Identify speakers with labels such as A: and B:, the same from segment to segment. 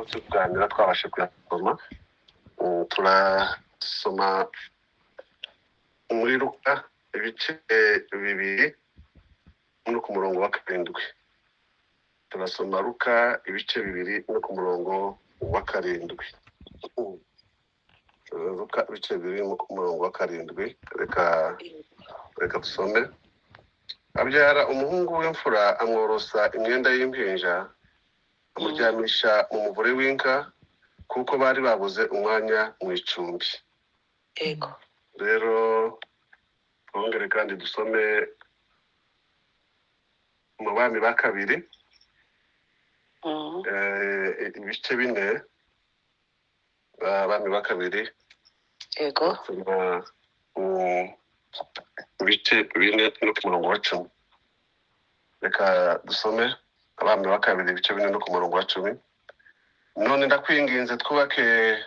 A: turi kuganira twabashe kuyasoma. Turasoma muri Luka ibice 2 no ku murongo wa 7. Turasoma Luka ibice 2 no ku murongo wa 7. Luka ibice 2 no ku murongo wa 7. Reka dusome. Abyara umuhungu w'imfura, amworosa imyenda y'impinja, amuryamisha mu muvure w'inka, kuko bari babuze umwanya mu icumbi.
B: Yego.
A: Rero twongere kandi dusome mu Bami ba kabiri, ibice 4, Abami ba kabiri.
B: Yego.
A: Soma ibice 4 no ku murongo wa 10. Reka dusome Abami ba kabiri ibice 4 no ku murongo wa 10. None ndakwinginze twubake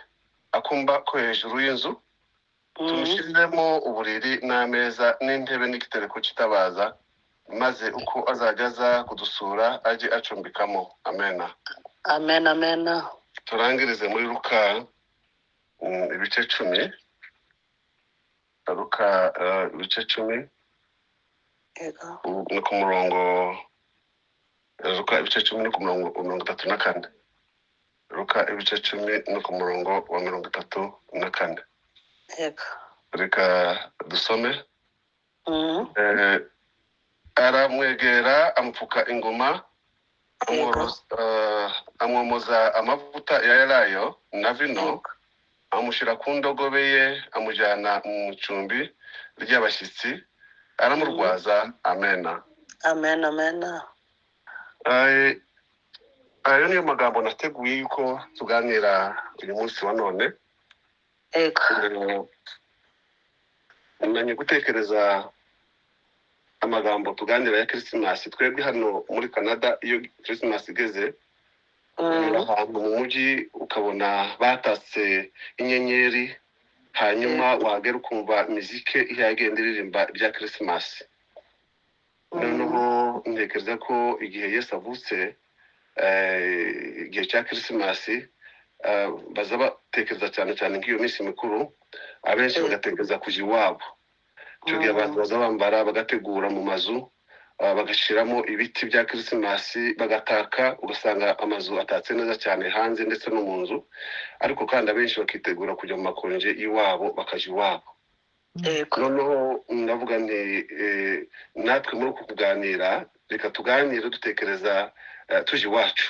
A: akumba ko hejuru y'inzu, tumushyiremo uburiri n'ameza n'intebe n'igitereko cy'itabaza, maze uko azajya aza kudusura ajye acumbikamo. Amena.
B: Amen, amen.
A: Turangirize muri Luka ibice 10. Luka ibice 10.
B: Yego.
A: No ku murongo, Luka ibice 10 no ku murongo 34. Luka ibice 10 no ku murongo wa 34.
B: Yego.
A: Reka dusome. Aramwegera amupfuka ingoma, amwomoza amavuta ya elayo na vino, amushyira ku ndogobe ye, amujyana mu icumbi ry'abashyitsi, aramurwaza. Amena.
B: Amen, amen.
A: Ayo niyo magambo nateguye yuko tuganira uyu munsi wa none.
B: Yego.
A: Nanye gutekereza amagambo tuganira ya Christmas. Twebwe hano muri Canada iyo Christmas igeze, unyura ahantu mu mujyi ukabona batatse inyenyeri, hanyuma wagera ukumva mizike ihagenda iririmba ibya Christmas. Noneho ntekereza ko igihe Yesu avutse, igihe cya Christmas, baza batekereza cyane cyane nk'iyo minsi mikuru, abenshi bagatekereza kuja iwabo. Icyo gihe abantu baza bambara, bagategura mu mazu, bagashyiramo ibiti bya Christmas, bagataka, ugasanga amazu atatse neza cyane hanze ndetse no mu nzu. Ariko kandi abenshi bakitegura kujya mu makonje iwabo, bakaja iwabo.
B: Yego.
A: Noneho ndavuga nti natwe muri uku kuganira reka tuganire dutekereza tuje iwacu,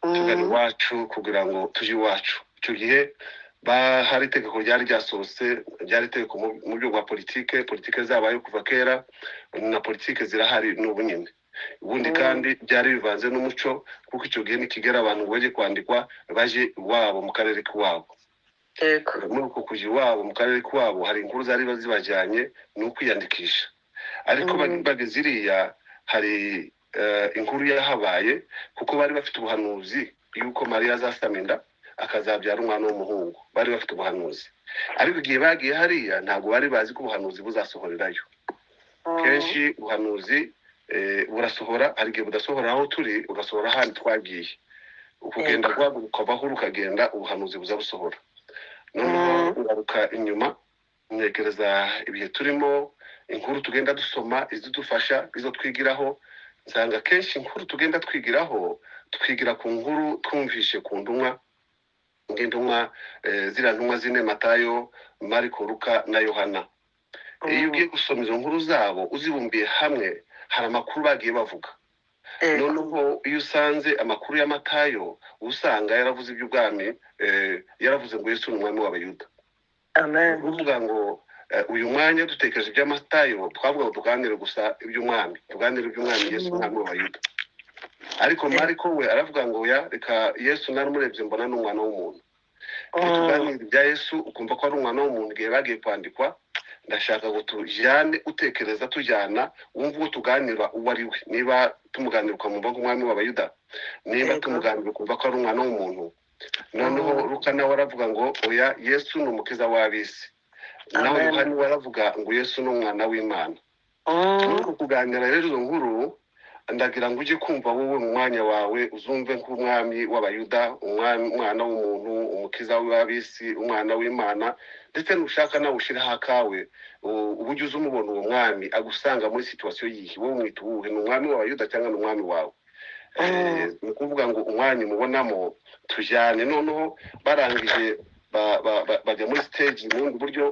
A: tugana iwacu kugira ngo tuje iwacu. Icyo gihe hari itegeko ryari ryasohotse, ryari itegeko mu buryo bwa politike. Politike zabaye kuva kera, na politike zirahari n'ubu nyine. Ubundi kandi byari bivanze n'umuco, kuko icyo gihe nikigera abantu ngo bajye kwandikwa, baje iwabo mu karere k'iwabo.
B: Yego.
A: Muri uko kuja iwabo mu karere k'iwabo hari inkuru zari zibajyanye, ni ukwiyandikisha. Ariko bageze iriya hari inkuru yahabaye, kuko bari bafite ubuhanuzi yuko Mariya azasama inda akazabyara umwana w'umuhungu. Bari bafite ubuhanuzi, ariko igihe bagiye hariya ntabwo bari bazi ko ubuhanuzi buzasohorerayo. Kenshi ubuhanuzi burasohora, hari igihe budasohora aho turi, bugasohora ahandi twagiye. Ukugenda ukavaho ukagenda, ubuhanuzi buza busohora. Noneho ngaruka inyuma ntekereza ibihe turimo, inkuru tugenda dusoma izidufasha, izo twigiraho. Nsanga kenshi inkuru tugenda twigiraho, twigira ku nkuru twumvishe ku ntumwa, nk'intumwa ziriya ntumwa zine, Matayo, Mariko, Luka na Yohana. Iyo ugiye gusoma izo nkuru zabo uzibumbiye hamwe, hari amakuru bagiye bavuga. Noneho iyo usanze amakuru ya Matayo, usanga yaravuze iby'ubwami, yaravuze ngo Yesu ni umwami w'Abayuda.
B: Amen.
A: Uvuga ngo uyu mwanya dutekereje ibya Matayo, twavuga ngo tuganire gusa iby'umwami, tuganire iby'umwami Yesu umwami w'Abayuda. Ariko Mariko we aravuga ngo ya reka Yesu naramurebye mbona ni umwana w'umuntu. Tuganire ibya Yesu ukumva ko ari umwana w'umuntu igihe bagiye kwandikwa. Ndashaka ngo tujyane utekereza, tujyana wumva uwo tuganira uwo ari we. Niba tumuganira ukamwumva nk'umwami w'Abayuda, niba tumuganira ukumva ko ari umwana w'umuntu. Noneho Luka nawe aravuga ngo oya, Yesu ni umukiza w'ab'isi. Naho Yohani we aravuga ngo Yesu ni umwana w'Imana. Muri uku kuganira rero izo nkuru, Ndagira ngo ujye kumva wowe mu mwanya wawe, uzumve nk'umwami w'Abayuda, umwana w'umuntu, umukiza w'ab'isi, umwana w'Imana, ndetse nushaka nawe ushireho akawe, uburyo uza umubona uwo mwami agusanga muri situation yihe, wowe umwita uwuhe? Ni umwami w'Abayuda cyangwa ni umwami wawe? Ni ukuvuga ngo umwanya umubonamo tujyane. Noneho barangije bajya muri stage mu bundi buryo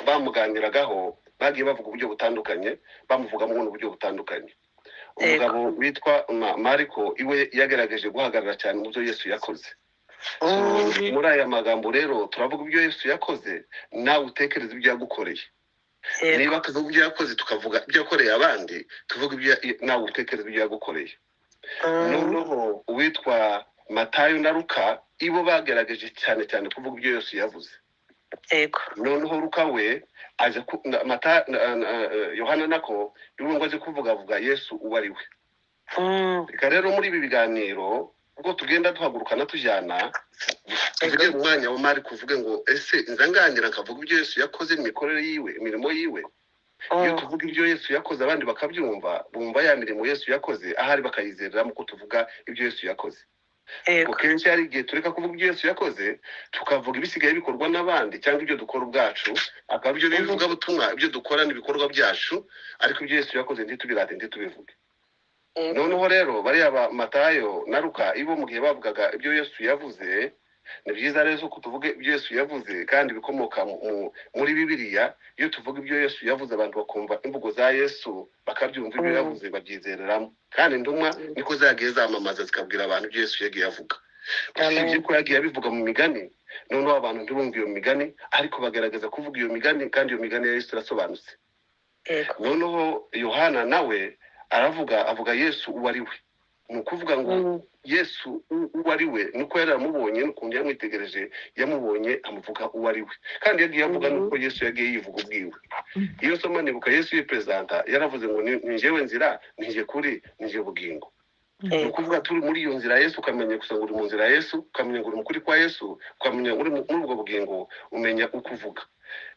A: bamuganiragaho, bagiye bavuga uburyo butandukanye, bamuvugamo mu buryo butandukanye. Umugabo witwa Mariko iwe yagerageje guhagarara cyane mu byo Yesu yakoze. Muri aya magambo rero turavuga ibyo Yesu yakoze, nawe utekereza ibyo yagukoreye. Niba tuvuga ibyo yakoze, tukavuga ibyo yakoreye abandi, tuvuga ibyo nawe utekereza ibyo yagukoreye. Noneho uwitwa Matayo na Luka ibo bagerageje cyane cyane kuvuga ibyo Yesu yavuze. Noneho Luka we aje Mata Yohana nako iwe ngo aje kuvuga avuga Yesu uwo ari we. Reka rero muri ibi biganiro ubwo tugenda duhagurukana tujyana, tuvuge mu mwanya wa Mariko, uvuge ngo ese nza nganira nkavuga ibyo Yesu yakoze, imikorere yiwe, imirimo yiwe. Iyo tuvuga ibyo Yesu yakoze abandi bakabyumva, bumva ya mirimo Yesu yakoze ahari bakayizereramo ko tuvuga ibyo Yesu yakoze. Ubwo kenshi hari igihe tureka kuvuga ibyo Yesu yakoze, tukavuga ibisigaye bikorwa n'abandi cyangwa ibyo dukora ubwacu, akaba ibyo bivugabutumwa, ibyo dukora n'ibikorwa byacu, ariko ibyo Yesu yakoze ntitubirate, ntitubivuge. Noneho rero bariya ba Matayo na Luka ibo mu gihe bavugaga ibyo Yesu yavuze, ni byiza rero ko tuvuge ibyo Yesu yavuze kandi bikomoka muri Bibiliya. Iyo tuvuga ibyo Yesu yavuze, abantu bakumva imvugo za Yesu, bakabyumva ibyo yavuze, babyizereramo. Kandi intumwa niko zagiye zamamaza, zikabwira abantu ibyo Yesu yagiye avuga, usibye ko yagiye abivuga mu migani, noneho abantu ntibumve iyo migani, ariko bagaragaza kuvuga iyo migani, kandi iyo migani ya Yesu irasobanutse. Noneho Yohana nawe aravuga, avuga Yesu uwo ari we. Ni ukuvuga ngo Yesu uwo ari we nuko yari aramubonye, n'ukuntu yamwitegereje, yamubonye amuvuga uwo ari we. Kandi yagiye avuga nuko Yesu yagiye yivuga ubwiwe. Iyo nsoma nibuka Yesu yiperezanta, yaravuze ngo ni njyewe nzira, ni njye kuri, ni njye bugingo. Ni ukuvuga turi muri iyo nzira ya Yesu, ukamenya gusa ngo uri mu nzira ya Yesu, ukamenya ngo uri mu kuri kwa Yesu, ukamenya ngo uri muri ubwo bugingo, umenya uko uvuga.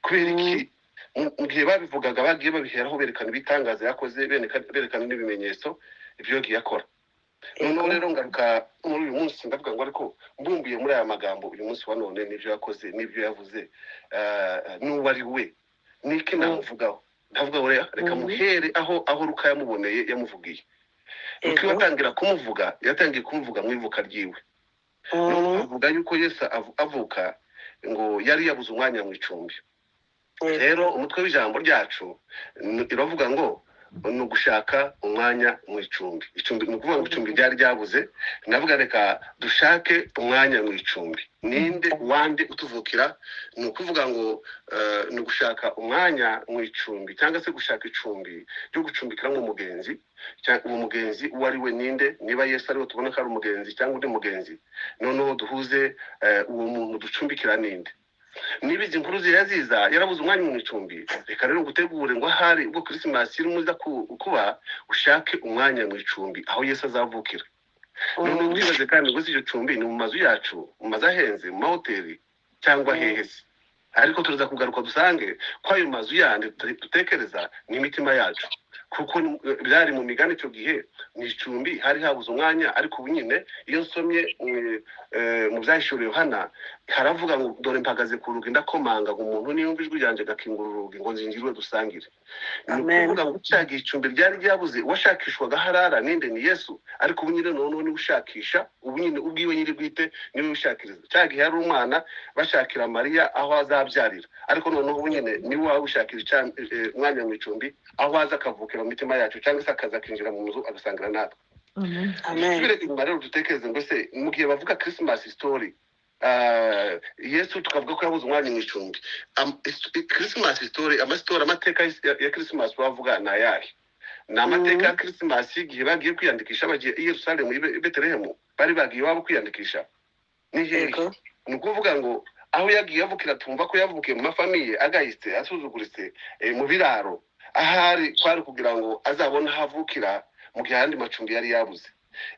A: Kubera iki? Mu gihe babivugaga bagiye babiheraho berekana ibitangaza yakoze, berekana n'ibimenyetso ibyo yagiye akora. Noneho rero ngaruka muri uyu munsi, ndavuga ngo ariko mbumbiye muri aya magambo uyu munsi wa none, n'ibyo yakoze n'ibyo yavuze, n'uwo ari we, niki namuvugaho? Ndavuga ngo reka muhere aho Luka yamuboneye, yamuvugiye. Luka atangira kumuvuga, yatangiye kumuvuga mu ivuka ryiwe. Noneho avuga yuko Yesu avuka ngo yari yabuze umwanya mu icumbi. Rero umutwe w'ijambo ryacu iravuga ngo ni ugushaka umwanya mu icumbi. Icumbi ni ukuvuga ngo icumbi ryari ryabuze. Ndavuga reka dushake umwanya mu icumbi. Ninde wande utuvukira? Ni ukuvuga ngo ni ugushaka umwanya mu icumbi, cyangwa se gushaka icumbi ryo gucumbikiramo umugenzi, cyangwa uwo mugenzi uwo ari we ninde? Niba Yesu ariwe tubona ko ari umugenzi cyangwa undi mugenzi, noneho duhuze uwo muntu ducumbikira ninde? Niba izi nkuru ziya ziza yarabuze umwanya mu icumbi, reka rero ngutegure ngo ahari ubwo Kirisimasi irimo iza kuba, ushake umwanya mu icumbi aho Yesu azavukira. Noneho twibaze kandi ngo iryo cumbi ni mu mazu yacu, mu mazu ahenze, mu mahoteli, cyangwa hehe se? Ariko turaza kugaruka dusange ko ayo mazu yandi dutekereza ni imitima yacu, kuko byari mu migani icyo gihe mu icumbi hari habuze umwanya. Ariko ubu nyine iyo nsomye mu Byahishuriwe Yohana, haravuga ngo dore mpagaze ku rugi ndakomanga, ngo umuntu niyumva ijwi ryanjye agakingura urugi, ngo nzinjirwe dusangire. Ni
B: Amen.
A: ukuvuga ngo cyagihe icumbi ryari ryabuze, uwashakishwaga harara ninde? Ni Yesu. Ariko ubu nyine noneho niwe ushakisha, ubu nyine ubwiwe nyiri bwite niwe ushakiriza. Cya gihe yari umwana bashakira Mariya aho azabyarira, ariko noneho ubu nyine niwe waba ushakira umwanya mu icumbi, aho aza akavukira mu mitima yacu, cyangwa se akaza akinjira mu nzu agasangira natwe.
C: Amen.
B: Amen.
A: Dusubire inyuma rero dutekereze ngo ese mu gihe bavuga Christmas story, Yesu tukavuga ko yabuze umwanya mu icumbi, Christmas story, amasitori, amateka ya Christmas bavuga ni ayahe? Ni amateka ya Christmas igihe bagiye kwiyandikisha, bagiye i Yerusalemu, i Betelehemu, bari bagiye iwabo kwiyandikisha, ni hehe? Ni ukuvuga ngo aho yagiye avukira, tumva ko yavukiye mu mafamiye agayitse, asuzuguritse, mu biraro, ahari kwari kugira ngo azabone aho avukira mu gihe ayandi macumbi yari yabuze.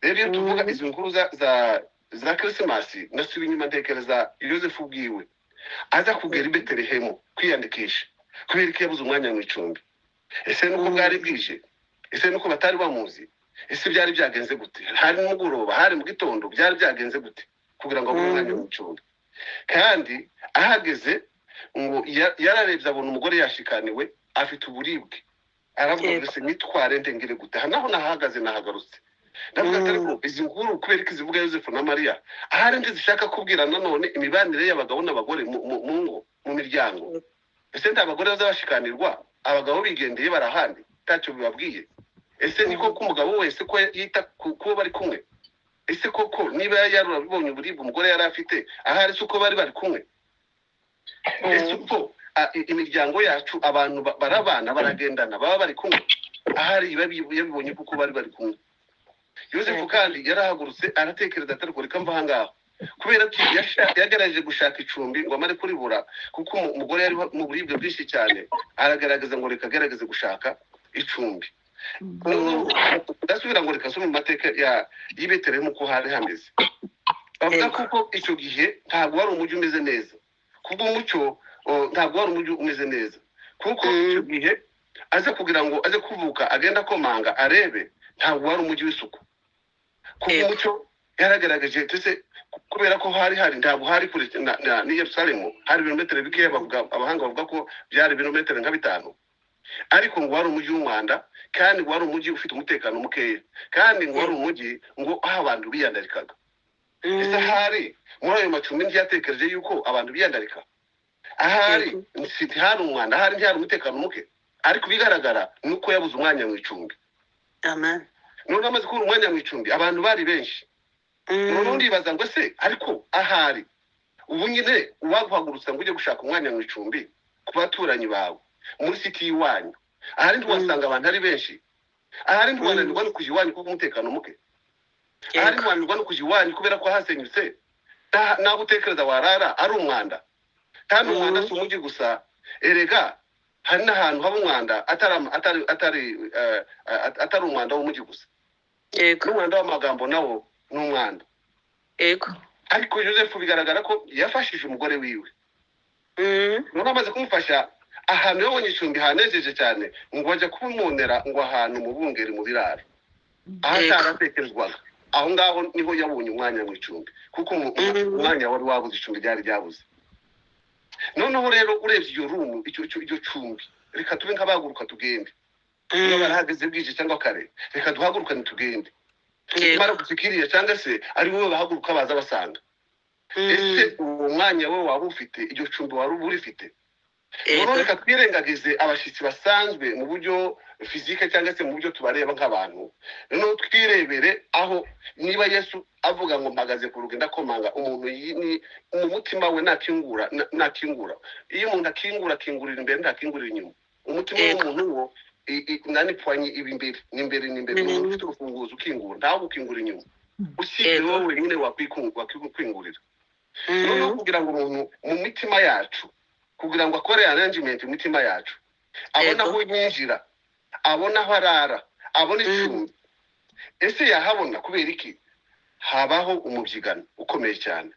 A: Rero iyo tuvuga izi nkuru za Kirisimasi, nasubiye inyuma ntekereza Yosefu ubwiwe aza kugera i Betelehemu kwiyandikisha, kubera ko yabuze umwanya mu icumbi. Ese nuko bwari bwije? Ese nuko batari bamuzi? Ese byari byagenze gute? Hari nimugoroba, hari mu gitondo, byari byagenze gute kugira ngo abone umwanya
B: Mm.
A: mu icumbi? Kandi ahageze ngo yararebye abona umugore yashikaniwe afite uburibwe, aravuga ngo
B: Yego.
A: ese nitware nde, ngire gute? Aha naho nahagaze, nahagarutse, ndavuga ati
B: Mm.
A: ariko izi nkuru kubera ko izivuga Yosefu na Mariya, ahari ndi zishaka kubwira nanone imibanire y'abagabo n'abagore mu ngo, mu miryango. Ese nta bagore bazabashikanirwa abagabo bigendeye barahandi ntacyo bibabwiye? Ese ni
B: Mm.
A: koko umugabo wese ko yita ku bo bari kumwe? Ese koko niba yarabonye uburibwe umugore yari afite, ahari si uko bari bari kumwe? Ese
B: Mm.
A: uko imiryango yacu abantu barabana, baragendana, baba bari kumwe? Ahari yabibonye kuko bari bari kumwe. Yosefu
B: Yego.
A: kandi yarahagurutse aratekereza ati ariko reka mva aha ngaho, kubera ko yagerageje gushaka icumbi ngo amare kuribura, kuko umugore yari mu buribwe bwinshi cyane, aragaragaza ngo reka agerageze gushaka icumbi. Noneho
B: Mm.
A: ndasubira ngo reka nsome mu mateka y'i Betelehemu uko hari hameze. Bavuga
B: Yego.
A: kuko icyo gihe ntabwo wari umujyi umeze neza kubw'umucyo, ntabwo wari umujyi umeze neza, kuko icyo
B: Mm.
A: gihe aze kugira ngo aze kuvuka agenda akomanga arebe, ntabwo wari umujyi w'isuku.
B: Yego.
A: Kubw'umucyo yaragaragaje ndetse kubera ko hari ntabwo hari kure n'i Yerusalemu, hari ibirometero bikeya, bavuga abahanga bavuga ko byari ibirometero nka 5, ariko ngo wari umujyi w'umwanda, kandi ngo wari umujyi ufite umutekano mukeya, kandi ngo wari
B: Yego.
A: umujyi ngo aho abantu biyandarikaga. Ese
B: Mm.
A: ahari muri ayo macumbi ntiyatekereje yuko abantu biyandarika? Ahari
B: Yego.
A: ntihari umwanda, ahari ntihari umutekano muke, ariko ibigaragara ni uko yabuze umwanya mu icumbi.
B: Amen.
A: None amaze kubura umwanya mu icumbi, abantu bari benshi. Noneho
B: Mm.
A: ndibaza ngo ese ariko ahari ubu nyine uwaguhagurutsa ngo ujye gushaka umwanya mu icumbi ku baturanyi bawe muri siti y'iwanyu, ahari
B: Mm.
A: ntiwasanga abantu ari benshi? Ahari
B: Mm.
A: ntiwananirwa no kujya iwanyu kuko umutekano muke? Ahari
B: Yego.
A: ntiwananirwa no kujya iwanyu kubera ko hasenyutse, naho utekereza warara ari umwanda? Kandi umwanda
B: Mm.
A: si umujyi gusa erega, hari n'ahantu haba umwanda atari umwanda w'umujyi gusa.
B: Yego.
A: N'umwanda w'amagambo nawo ni umwanda.
B: Yego.
A: Ariko Yosefu bigaragara ko yafashije umugore wiwe.
B: Mm.
A: Noneho amaze kumufasha, ahantu yabonye icumbi hanejeje cyane, ngo bajya kumubonera ngo ahantu mu bungeri mu biraro, aho
B: Yego.
A: ataratekerezwaga, aho ngaho niho yabonye umwanya mu icumbi, kuko
B: Mm.
A: umwanya wari wabuze, icumbi ryari ryabuze. Noneho rero urebye iyo rumu, iryo cumbi, reka tube nk'abahaguruka tugende, niba
B: Mm.
A: barahageze bwije cyangwa kare, reka duhagurukane tugende.
B: Yego.
A: Tumara gushika cyangwa se ari wowe bahaguruka baza basanga. Ese
B: Mm.
A: uwo mwanya we waba ufite, iryo cumbi wari uba urifite? Noneho
B: Yego.
A: reka twirengagize abashyitsi basanzwe mu buryo physique cyangwa se mu buryo tubareba nk'abantu, noneho twirebere aho niba Yesu avuga ngo mpagaze ku rugi ndakomanga, umuntu ni mu mutima we nakingura, nakingura. Iyo umuntu akingura, akingurira imbere, ntakingurira inyuma. Umutima
B: Yego.
A: w'umuntu wo nani poignée iba imbere, ni imbere, ni imbere. Umuntu
B: Mm.
A: ufite urufunguzo ukingura, ntawe gukingura inyuma usibye
B: Yego.
A: wowe wenyine wakwingurira. Noneho
B: Mm.
A: kugira ngo umuntu mu mitima yacu, kugira ngo akore arrangement mu mitima yacu, abone
B: Yego.
A: aho yinjira, abone aho arara, abone
B: Mm.
A: icumbi, ese yahabona? Kubera iki habaho umubyigano ukomeye cyane?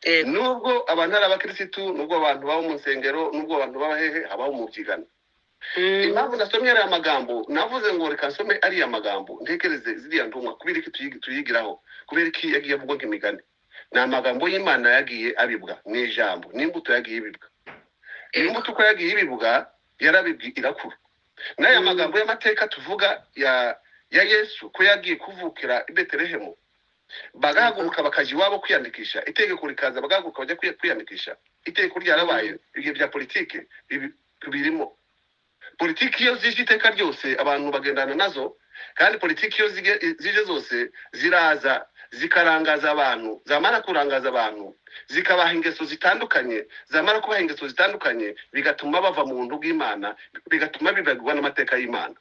B: Yego.
A: Nubwo abantu ari abakirisitu, nubwo abantu baba mu nsengero, nubwo abantu baba hehe, habaho umubyigano.
B: Mm.
A: Impamvu nasomye ariya magambo, navuze ngo reka nsome ariya magambo ntekereze ziriya ntumwa, kubera iki tuyigiraho, kubera iki yagiye avugwa nk'imigani. Ni amagambo y'Imana yagiye abibwa, ni ijambo, ni imbuto yagiye ibibwa. Iyo
B: Yego.
A: mbuto uko yagiye ibibwa, yarabibwe irakura. N'aya
B: Mm.
A: magambo y'amateka tuvuga ya Yesu ko yagiye kuvukira i Betelehemu,
B: Yego.
A: bagahaguruka bakajya iwabo kwiyandikisha, itegeko rikaza bagahaguruka bajya kwiyandikisha, itegeko ryarabaye.
B: Mm.
A: Ibihe bya politike birimo politiki, iyo zije iteka ryose abantu bagendana nazo, kandi politiki iyo zije zose ziraza zikarangaza abantu, zamara kurangaza abantu zikabaha ingeso zitandukanye, zamara kubaha ingeso zitandukanye bigatuma bava mu buntu bw'Imana, bigatuma bibagirwa n'amateka y'Imana.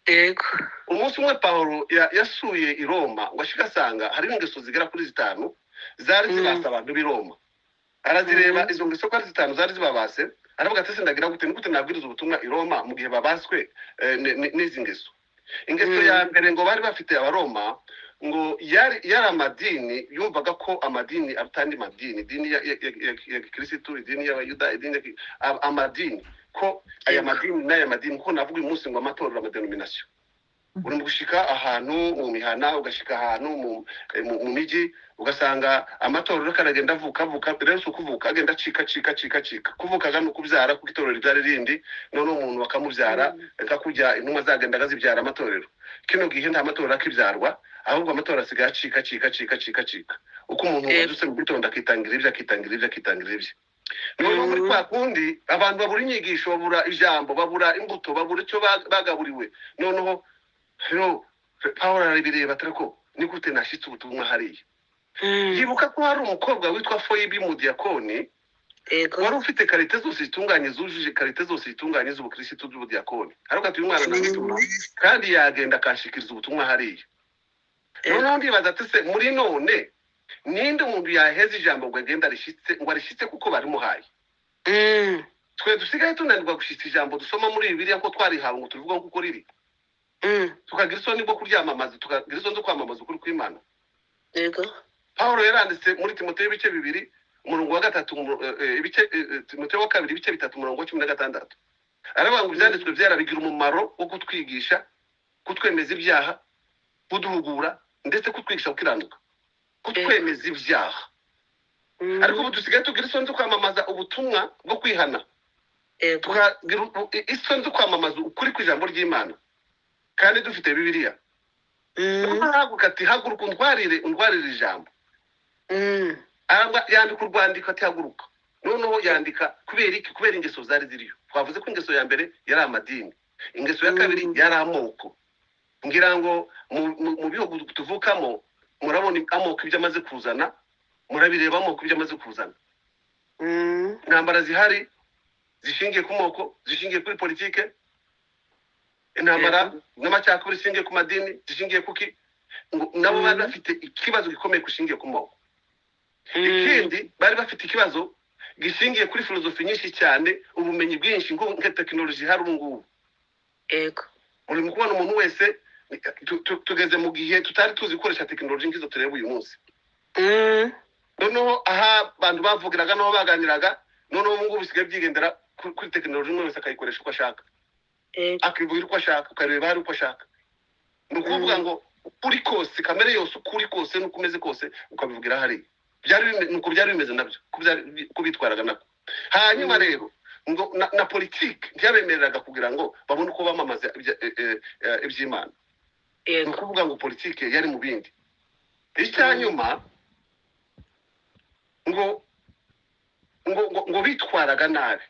B: Yego.
A: Umunsi umwe Pawulo yasuye i Roma, ngo ashike asanga harimo ingeso zigera kuri 5 zari zibase abantu b'i Roma. Arazireba izo ngeso ko ari 5 zari zibabase, aravuga ati ese ndagira gute, ni gute nabwiriza ubutumwa i Roma mu gihe babaswe n'izi ngeso? Ingeso ya mbere ngo bari bafite Abaroma, ngo yari amadini, yumvaga ko amadini aruta andi madini, idini ya gikirisitu, idini y'Abayuda, idini amadini, ko aya
B: Yego.
A: madini n'aya madini, kuko navuga uyu munsi ngo amatorero, amadenomination. Uri mu gushika ahantu mu mihana, ugashika ahantu mu miji, ugasanga amatorero aragenda avuka avuka. Rero si ukuvuka, agenda acika acika acika acika. Kuvuka ni ukubyara, kuko itorero ribyara irindi, noneho umuntu bakamubyara nka kujya intumwa zagendaga zibyara amatorero. Kino gihe nta matorero akibyarwa, ahubwo amatorero asigaye acika acika acika acika acika, uko umuntu abyutse mu gitondo akitangira ibye, akitangira ibye, akitangira ibye. Noneho muri kwa kundi abantu babura inyigisho, babura ijambo, babura imbuto, babura icyo bagaburiwe. Noneho rero Pawulo arabireba, atari ko ni gute nashyitse ubutumwa hariya? Yibuka ko hari umukobwa witwa Foyibi, mudiyakoni, wari ufite qualité zose zitunganye, zujuje qualité zose zitunganye z'ubukirisitu, z'ubudiyakoni. Ariko ati: "Uyu mwana namutuma kandi yagenda akanshikiriza ubutumwa hariya." Noneho ndibaza ati: "Se muri none ninde umuntu yaheza ijambo ngo agende arishyitse, ngo arishyitse kuko barimuhaye?" Twe dusigaye tunanirwa gushyitsa ijambo dusoma muri Bibiliya ko twarihawe, ngo tubivuge kuko riri, tukagira isoni bwo kuryamamaza, tukagira isoni zo kwamamaza ukuri kw'Imana. Pawulo yaranditse muri Timoteyo ibice 2, umurongo wa 3, ibice Timoteyo wa kabiri ibice 3, umurongo wa 16, aravuga ngo ibyanditswe byera bigira umumaro wo kutwigisha, kutwemeza ibyaha, kuduhugura, ndetse kutwigisha gukiranuka. Kutwemeza ibyaha. Ariko ubu dusigaye tugira isoni zo kwamamaza ubutumwa bwo kwihana, tukagira isoni zo kwamamaza ukuri kw'ijambo ry'Imana kandi dufite Bibiliya. Haguruka, ati: "Haguruka undwarire, undwarire ijambo." Yandika urwandiko, ati: "Haguruka." Noneho yandika kubera iki? Kubera ingeso zari ziriyo. Twavuze ko ingeso ya mbere yari amadini, ingeso ya kabiri yari amoko. Ngira ngo mu bihugu tuvukamo murabona amoko ibyo amaze kuzana, murabireba amoko ibyo amaze kuzana. Intambara zihari zishingiye ku moko, zishingiye kuri politike, intambara n'amacakubiri zishingiye ku madini, zishingiye kuki? Ngo nabo bari bafite ikibazo gikomeye gishingiye ku moko. Ikindi, bari bafite ikibazo gishingiye kuri filozofi nyinshi cyane, ubumenyi bwinshi, nka tekinoloji hari ubu ngubu. Uri mu kubona umuntu wese, tugeze mu gihe tutari tuzi gukoresha tekinoloji nk'izo tureba uyu munsi. Noneho aha abantu bavugiraga n'aho baganiraga, noneho ubu ngubu bisigaye byigendera kuri tekinoloji, umwe wese akayikoresha uko ashaka, akivugira uko ashaka, ukareba hari uko ashaka. Ni ukuvuga ngo ukuri kose, kamere yose, uko uri kose n'uko umeze kose, ukabivugira hariya. Nuko byari bimeze nabyo, uko bitwaraga nako. Hanyuma rero ngo na politiki ntiyabemereraga kugira ngo babone uko bamamaza iby'Imana. Ni ukuvuga ngo politiki yari mu bindi. Icya nyuma, ngo bitwaraga nabi,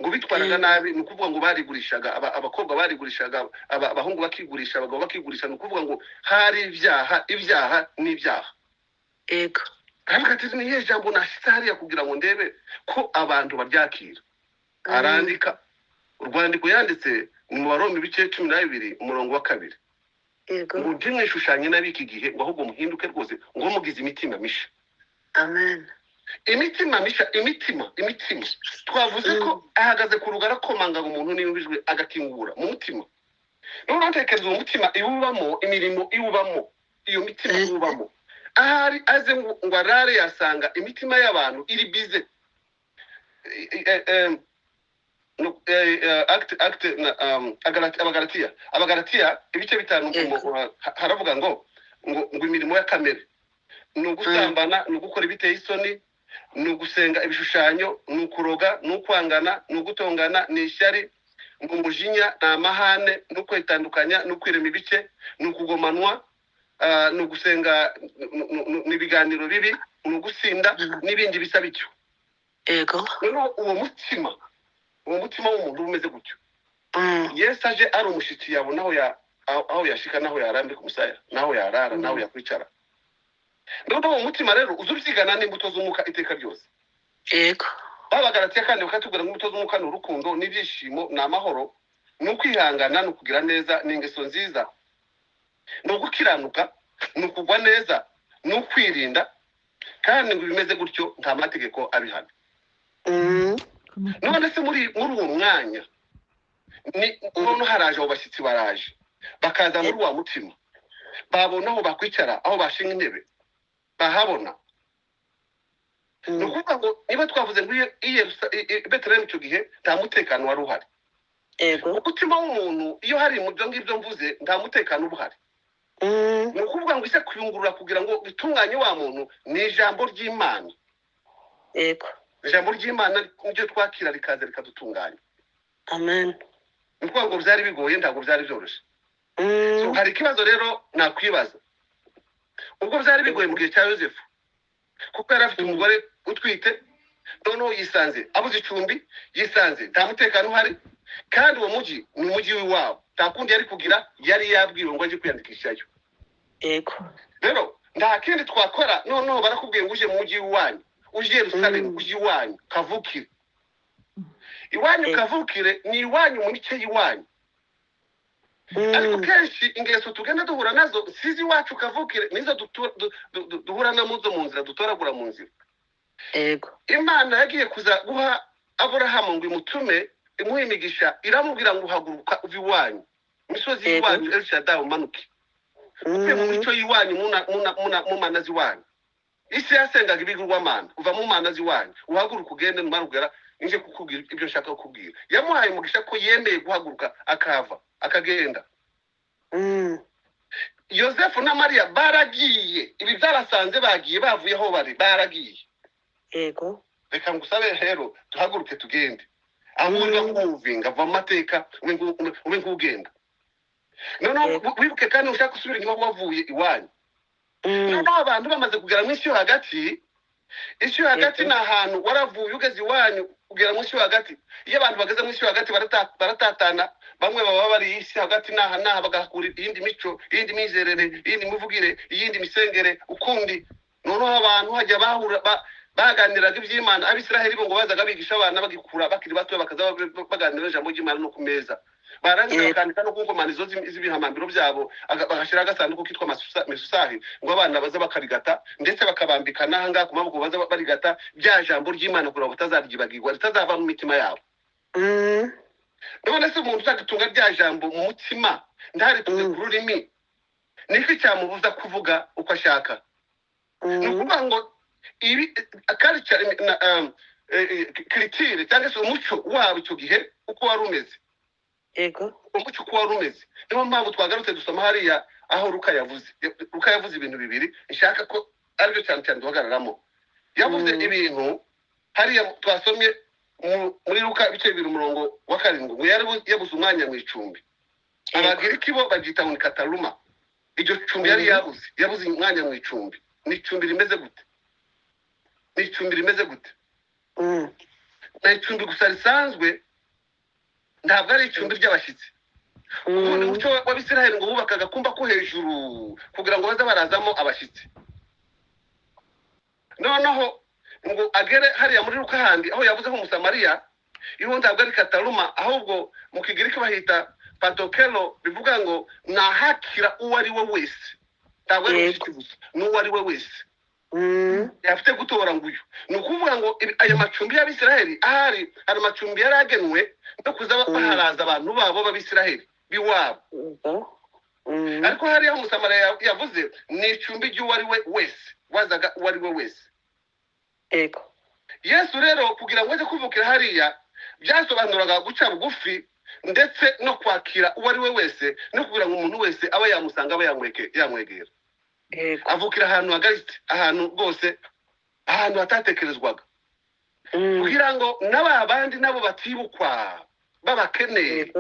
A: ngo bitwaraga nabi. Ni ukuvuga ngo barigurishaga, abakobwa barigurishaga, abahungu bakigurisha, abagabo bakigurisha. Ni ukuvuga ngo hari ibyaha, ibyaha n'ibyaha. Aravuga ati: "Ni iyihe jambo nashyitse hariya kugira ngo ndebe ko abantu baryakira?" Arandika urwandiko. Yanditse ni mu Baroma ibice 12, umurongo wa 2, ngo ntimwishushanye n'ab'iki gihe, ngo ahubwo muhinduke rwose, ngo mugize imitima misha.
B: Amen.
A: Imitima misha, imitima, imitima. Twavuze ko ahagaze ku rugi arakomanga, ngo umuntu niyumva ijwi agakingura mu mutima. Noneho ntekereza uwo mutima iwubamo, imirimo iwubamo, iyo mitima iwubamo, ahari aze ngo arare yasanga imitima y'abantu iri busy. No, acte na, Abagalatiya ibice 5, haravuga ngo imirimo ya kamere ni ugusambana, ni ugukora ibiteye isoni, ni ugusenga ibishushanyo, ni ukuroga, ni ukwangana, ni ugutongana, ni ishyari, ni umujinya, ni amahane, ni ukwitandukanya, ni ukwirema ibice, ni ukugomanwa, ni ugusenga, ni ibiganiro bibi, ni ugusinda, n'ibindi bisa bityo. Noneho uwo mutima w'umuntu uba umeze gutyo, Yesu aje ari umushyitsi, yabona aho yashika, n'aho yarambika umusaya, n'aho yarara, n'aho yakwicara. Noneho uwo mutima rero uza ubyigana n'imbuto z'umwuka iteka ryose. Babagaratiya kandi bakatubwira ngo imbuto z'umwuka ni urukundo, n'ibyishimo, ni amahoro, ni ukwihangana, ni ukugira neza, ni ingeso nziza, ni ugukiranuka, ni ukugwa neza, ni ukwirinda. Kandi ngo bimeze gutyo nta mategeko abihana. None se muri uwo mwanya ni noneho haraje abo bashyitsi, baraje bakaza muri wa mutima, babona aho bakwicara, aho bashinga intebe bahabona. Ni ukuvuga ngo niba twavuze ngo i Betelehemu icyo gihe nta mutekano wari uhari.
B: Yego.
A: Umutima w'umuntu iyo hari mu byo ngibyo mvuze, nta mutekano uba uhari. Ni ukuvuga ngo ise kuyungurura kugira ngo bitunganye wa muntu ni ijambo ry'Imana. Ijambo ry'Imana niryo twakira rikaza rikadutunganya.
B: Amen.
A: Ni ukuvuga ngo byari bigoye, ntabwo byari byoroshye. So, hari ikibazo rero nakwibaza: ubwo byari bigoye mu gihe cya Yosefu, kuko yari afite umugore utwite, noneho yisanze abuze icumbi, yisanze nta mutekano uhari, kandi uwo mujyi ni umujyi w'iwabo, nta kundi yari kugira, yari yabwiwe ngo ajye kwiyandikishayo. Rero nta kindi twakora. Noneho barakubwiye ngo uje mu mujyi w'iwanyu, uje i Yerusalemu, uje iwanyu kavukire, iwanyu kavukire ni iwanyu mu mice y'iwanyu. Ariko kenshi ingeso tugenda duhura nazo sizi iwacu kavukire, nizo duhura nazo mu nzira, dutoragura mu nzira. Imana yagiye kuza guha Aburahamu ngo imutume, imuhe imigisha, iramubwira ngo uhaguruka uva iwanyu, imisozi y'iwanyu, Elshadai, umanuke uve mu mico y'iwanyu, mu mana z'iwanyu. Isi yasengaga ibigirwamana. Uva mu mana z'iwanyu, uhaguruka ugende, numara kugera nje kukubwira ibyo nshaka kukubwira. Yamuhaye umugisha ko yemeye guhaguruka akava akagenda. Yosefu na Mariya baragiye, ibi byarasanze bagiye, bavuye aho bari baragiye. Reka ngusabe rero duhaguruke tugende aho uri nkuvinga, va mu mateka ube nk'ugenda. Noneho wibuke kandi ushaka gusubira inyuma wavuye iwanyu. Noneho abantu bamaze kugera mu isi yo hagati, isi yo hagati ni ahantu waravuye ugeze iwanyu ugera mu isi yo hagati. Iyo abantu bageze mu isi yo hagati baratatana, bamwe baba bari isi hagati n'aha n'aha, bagahakura iyindi mico, iyindi mizerere, iyindi mivugire, iyindi misengere ukundi. Noneho abantu hajya bahura baganiraga iby'Imana. Abisiraheli bo ngo bazaga bigisha abana bagikura bakiri bato, bakaza baganira ijambo ry'Imana no ku meza, barangiza bakandika no ku nkomanizo z'ibihamambiro byabo, bagashyiraho agasanduku kitwa mesusahi, ngo abana baza bakarigata, ndetse bakabambika n'aha ngaha ku maboko, baza barigata bya jambo ry'Imana kugira ngo batazaryibagirwa, ritazava mu mitima yabo. None se umuntu utagitunga rya jambo mu mutima, ntarituze ku rurimi, niki cyamubuza kuvuga uko ashaka? Ni ukuvuga ngo ibi culture na culture cyangwa se umuco wabo icyo gihe uko wari umeze, umuco uko wari umeze. Niyo mpamvu twagarutse dusoma hariya aho Luka yavuze. Luka yavuze ibintu bibiri nshaka ko aribyo cyane cyane duhagararamo. Yavuze ibintu hariya twasomye muri Luka ibice 2 umurongo wa 7, ngo yari yabuze umwanya mu icumbi. Abagiriki bo baryita ngo ni kataruma. Iryo cumbi yari yabuze umwanya mu icumbi. Ni icumbi rimeze gute? Ni icumbi rimeze gute? Ni icumbi gusa risanzwe, ntabwo ari icumbi ry'abashyitsi. Ubundi umuco w'Abisiraheli ngo bubakaga akumba ko hejuru kugira ngo baze barazamo abashyitsi. Noneho ngo agere hariya muri Luka handi aho yavuze nk'Umusamariya, iho ntabwo ari kataruma, ahubwo mu Kigiriki bahita patokelo, bivuga ngo nahakira uwo ari we wese, ntabwo ari umushyitsi gusa, n'uwo ari we wese yafite gutora. Nguyu ni ukuvuga ngo ayo macumbi y'Abisiraheli ahari, hari amacumbi yari agenwe no kuza baharaza abantu babo b'Abisiraheli b'iwabo. Ariko hariya Umusamariya yavuze ni icumbi ry'uwo ari we wese wazaga, uwo ari we wese. Yesu rero kugira ngo aze kuvukira hariya byasobanuraga guca bugufi, ndetse no kwakira uwo ari we wese, no kugira ngo umuntu wese abe yamusanga, abe yamwegera. Avukira ahantu hagaritse, ahantu rwose, ahantu hatatekerezwaga, kugira ngo n'aba bandi nabo batibukwa b'abakene,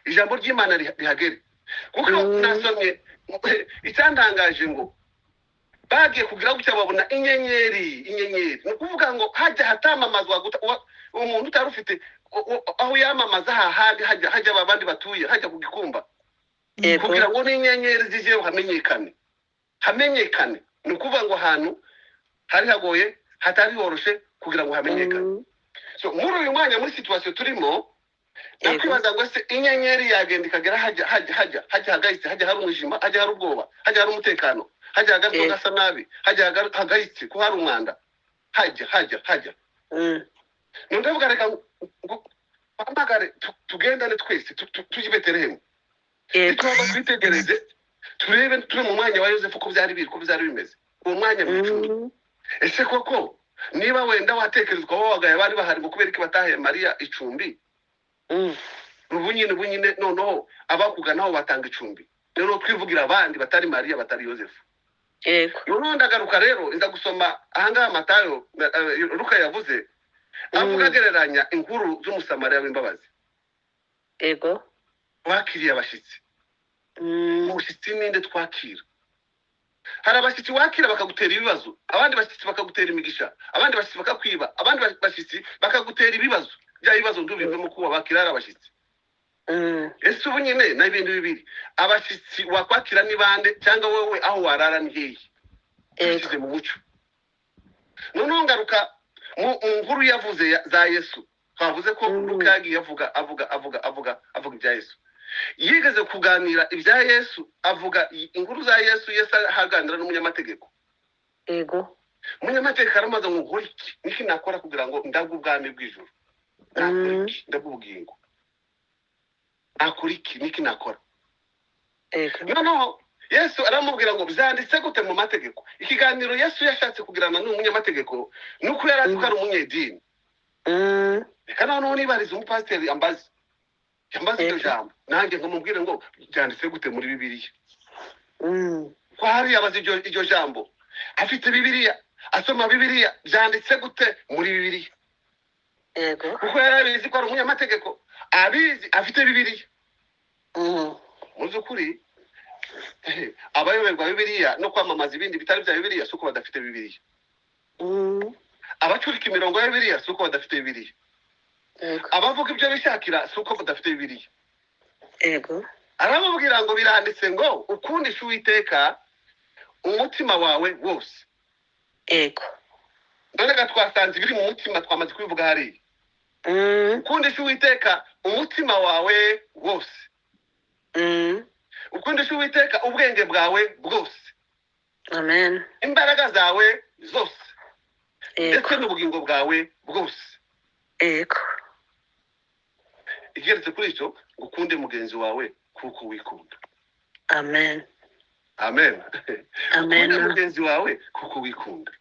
A: ijambo ry'Imana rihagere. Kuko nasomye icyantangaje ngo bagiye kugira gutya babona inyenyeri. Inyenyeri ni ukuvuga ngo hajya hatamamazwa umuntu utari ufite aho yamamaza, hahandi hajya aba bandi batuye hajya ku gikumba, kugira ngo n'inyenyeri zijeho hamenyekane, hamenyekane. Ni ukuvuga ngo ahantu hari hagoye, hatari horoshe kugira ngo hamenyekane. So muri uyu mwanya, muri situation turimo, nakwibaza ngo ese inyenyeri yagenda ikagera hajya hagayitse, hajya hari umwijima, hajya hari ubwoba, hajya hari umutekano, hajya hagari gasa nabi, hajya hagayitse ko hari umwanda, hajya none ndavuga reka ngo mpamagare tugendane twese tujye i Betelehemu. Nituhava twitegereze, turebe turi mu mwanya wa Yosefu ko byari biri, ko byari bimeze uwo mwanya mu icumbi. Ese koko niba wenda watekerezwa wowe wagaye bari bahari ngo kubera ko batahaye Mariya icumbi? Ubu nyine noneho abakuganaho batanga icumbi, noneho twivugira abandi batari Mariya, batari Yosefu. Noneho ndagaruka rero, nza gusoma ahangaha Matayo, Luka yavuze avuga, agereranya inkuru z'Umusamariya w'imbabazi wakiriye abashyitsi. Umushyitsi ninde twakira? Hari abashyitsi wakira bakagutera ibibazo, abandi bashyitsi bakagutera imigisha, abandi bashyitsi bakakwiba, abandi bashyitsi bakagutera ibibazo. Bya bibazo ntubivemo kuba bakira ari abashyitsi. Ese ubu nyine ni ibintu bibiri: abashyitsi wakwakira ni bande, cyangwa wowe aho warara ni hehe? Tubishyize mu muco. Noneho ngaruka mu nkuru yavuze za Yesu. Twavuze ko Luka yagiye avuga, avuga, avuga, avuga, avuga ibya Yesu. Yigeze kuganira ibya Yesu, avuga inkuru za Yesu. Yesu ahaganira n'umunyamategeko. Umunyamategeko aramaze ngo: "Nkore iki? Niki nakora kugira ngo ndabwe ubwami bw'ijuru? Nakora iki ndabwe ubugingo? Nakora iki? Niki nakora?" Noneho Yesu aramubwira ngo: "Byanditse gute mu mategeko?" Ikiganiro Yesu yashatse kugirana n'umunyamategeko ni uko yari azi ko ari umunyedini. Reka noneho nibariza umupasiteri ambaze, yambaze iryo jambo, nanjye nkamubwire ngo: "Byanditse gute muri Bibiliya?" Ko hariya abaza iryo jambo, afite Bibiliya, asoma Bibiliya. Byanditse gute muri Bibiliya? Kuko yari abizi ko ari umunyamategeko, abizi, afite Bibiliya. Mu by'ukuri, abayoberwa Bibiliya no kwamamaza ibindi bitari bya Bibiliya si uko badafite Bibiliya. Abacurika imirongo ya Bibiliya si uko badafite Bibiliya. Abavuga ibyo bishakira si uko badafite Bibiliya. Aramubwira ngo: "Biranditse ngo ukundishe Uwiteka umutima wawe wose." None ga twasanze ibiri mu mutima, twamaze kubivuga hariya. Ukundisha Uwiteka umutima wawe wose, ukundisha Uwiteka ubwenge bwawe bwose,
B: Amen.
A: imbaraga zawe zose, ndetse n'ubugingo bwawe bwose. Igeretse kuri icyo, ngo ukunde mugenzi wawe kuko wikunda.
B: Amen.
A: Amen.
B: Amen.
A: Ukunde mugenzi wawe kuko wikunda.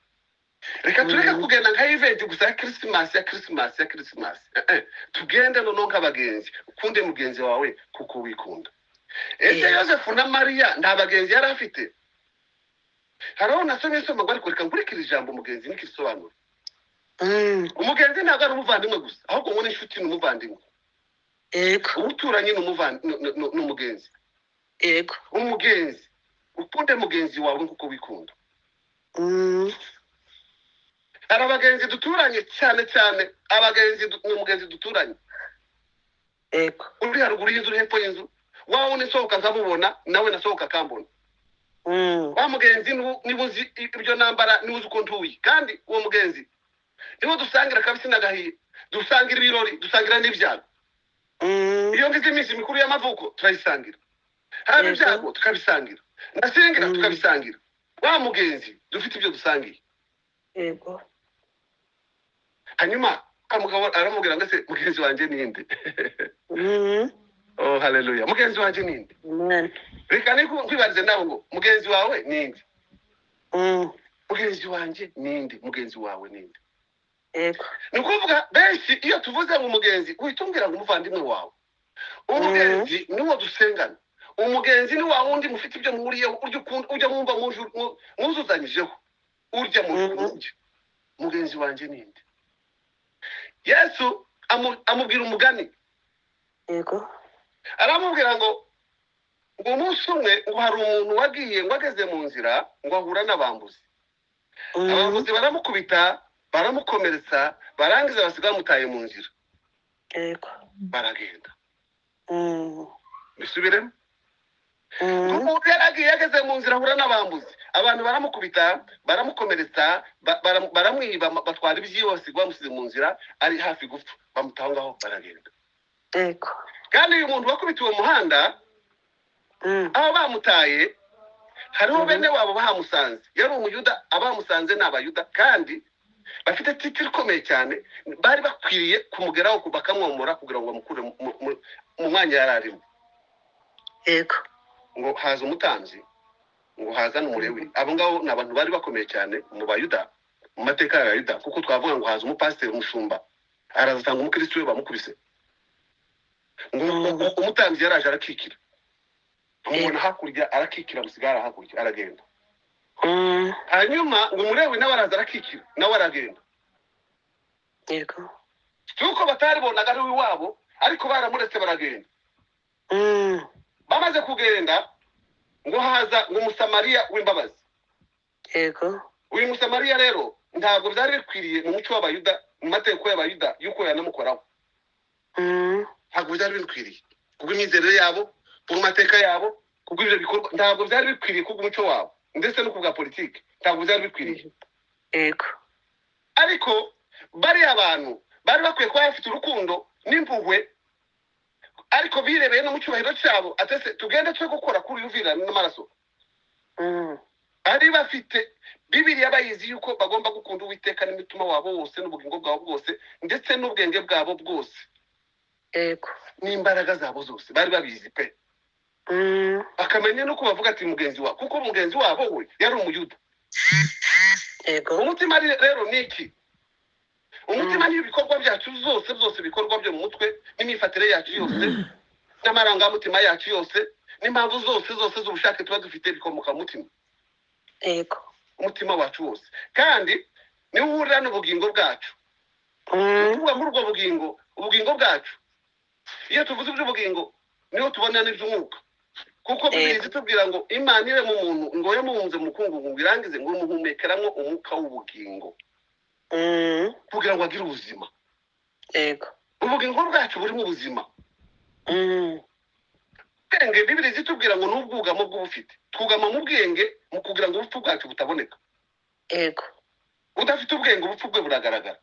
A: Reka tureke kugenda nka event gusa ya Kirisimasi, ya Kirisimasi, ya Kirisimasi. Tugende noneho nk'abagenzi. Ukunde mugenzi wawe kuko wikunda. Ese Yosefu na Mariya nta bagenzi yari afite? Hariho nasomye nsoma ngo, ariko reka nkurikire ijambo umugenzi nikirisobanura. Umugenzi ntabwo ari umuvandimwe gusa, ahubwo ngo n'inshuti ni umuvandimwe. Umuturanyi ni umugenzi. Umugenzi, ukunde mugenzi wawe nk'uko wikunda. Hari abagenzi duturanye, cyane cyane abagenzi ni umugenzi duturanye uri haruguru y'inzu, uri hepfo y'inzu, wawe unisohoka nkamubona, nawe nasohoka akambona. Wa mugenzi niba uzi ibyo nambara, niba uzi uko ntuye, kandi uwo mugenzi niwo dusangira akabisi n'agahiye, dusangira ibirori, dusangira n'ibyago. Iyo ngize iminsi mikuru y'amavuko turayisangira, haba ibyago tukabisangira, nasingira tukabisangira. Wa mugenzi dufite ibyo dusangiye. Hanyuma mugabo aramubwira ngo: "Ese mugenzi wanjye ninde?" Oh, haleluya! Mugenzi wanjye ninde?
B: Amen.
A: Reka nkwibarize nawe ngo: mugenzi wawe ninde? Mugenzi wanjye ninde? Mugenzi wawe ninde? Ni ukuvuga, benshi iyo tuvuze ngo umugenzi, uhita umbwira ngo umuvandimwe wawe. Umugenzi ni uwo dusengana, umugenzi ni wa wundi mufite ibyo muhuriyeho, urya ukunda, ujya mwumva mwuzuzanyijeho, urya mu urya. Mugenzi wanjye ninde? Yesu amubwira umugani. Aramubwira ngo umunsi umwe ngo hari umuntu wagiye, ngo ageze mu nzira ngo ahura n'abambuzi. Abambuzi baramukubita, baramukomeretsa, barangiza basiga bamutaye mu nzira, baragenda. Bisubiremo. Umuntu yaragiye, ageze mu nzira ahura n'abambuzi, abantu baramukubita, baramukomeretsa, baramwiba, batwara ibyiwe, basiga bamusize mu nzira ari hafi gupfa, bamutaho ngaho baragenda. Kandi uyu muntu wakubitiwe mu muhanda, aho bamutaye hariho bene wabo bahamusanze. Yari Umuyuda, abamusanze ni Abayuda kandi bafite titre ikomeye cyane, bari bakwiriye kumugeraho bakamwomora kugira ngo bamukure mu mwanya yari arimo. Ngo haza umutambyi, ngo haza n'Umulewi. Abo ngabo ni abantu bari bakomeye cyane mu Bayuda, mu mateka y'Abayuda, kuko twavuga ngo haza umupasiteri, umushumba, araza asanga umukristo we bamukubise. Ngo umutambyi yaraje arakikira, amubona hakurya arakikira, amusigara hakurya aragenda. Hanyuma ngo Umulewi nawe araza arakikira, nawe aragenda.
B: Yego.
A: Si uko bataribonaga ari uw'iwabo, ariko baramuretse baragenda. Bamaze kugenda ngo haza ngo Umusamariya w'imbabazi.
B: Yego.
A: Uyu Musamariya rero ntabwo byari bikwiriye mu muco w'Abayuda, mu mategeko y'Abayuda, y'uko yanamukoraho. Ntabwo byari bikwiriye kubw'imyizerere yabo, kubw'amateka yabo, kubw'ibyo bikorwa. Ntabwo byari bikwiriye kubw'umuco wabo, ndetse no kubwa politiki ntabwo byari bikwiriye.
B: Yego.
A: Ariko bariya bantu bari bakwiye kuba bafite urukundo n'impuhwe, ariko birebeye no mu cyubahiro cyabo, atese tugende twe gukora kuri uyu uvirana n'amaraso. Bari bafite Bibiliya, bayizi yuko bagomba gukunda Uwiteka n'imitima wabo wose n'ubugingo bwabo bwose ndetse n'ubwenge bwabo bwose
B: Yego.
A: n'imbaraga zabo zose. Bari babizi pe. Bakamenya no bavuga ati mugenzi wabo, kuko mugenzi wabo we yari Umuyuda.
B: Yego.
A: Umutima rero ni iki? Umutima ni ibikorwa byacu zose zose, ibikorwa byo mu mutwe n'imyifatire yacu yose n'amarangamutima yacu yose n'impamvu zose zose z'ubushake tuba dufite, bikomoka mu mutima.
B: Yego.
A: Umutima wacu wose kandi niwo uhurira n'ubugingo bwacu. Ni ukuvuga muri ubwo bugingo, ubugingo bwacu, iyo tuvuze iby'ubugingo niho tubona n'iby'umwuka, kuko Bibiliya itubwira ngo Imana ire mu muntu, ngo yamuhunze mu mukungugu, ngo irangize ngo imuhumekeramo umwuka w'ubugingo kugira ngo agire ubuzima.
B: Yego.
A: Ubugingo bwacu burimo ubuzima. Ubwenge, Bibiliya itubwira ngo ni ubwugamo bw'ubufite. Twugama mu bwenge mu kugira ngo ubupfu bwacu butaboneka.
B: Yego.
A: Udafite ubwenge ubupfu bwe buragaragara.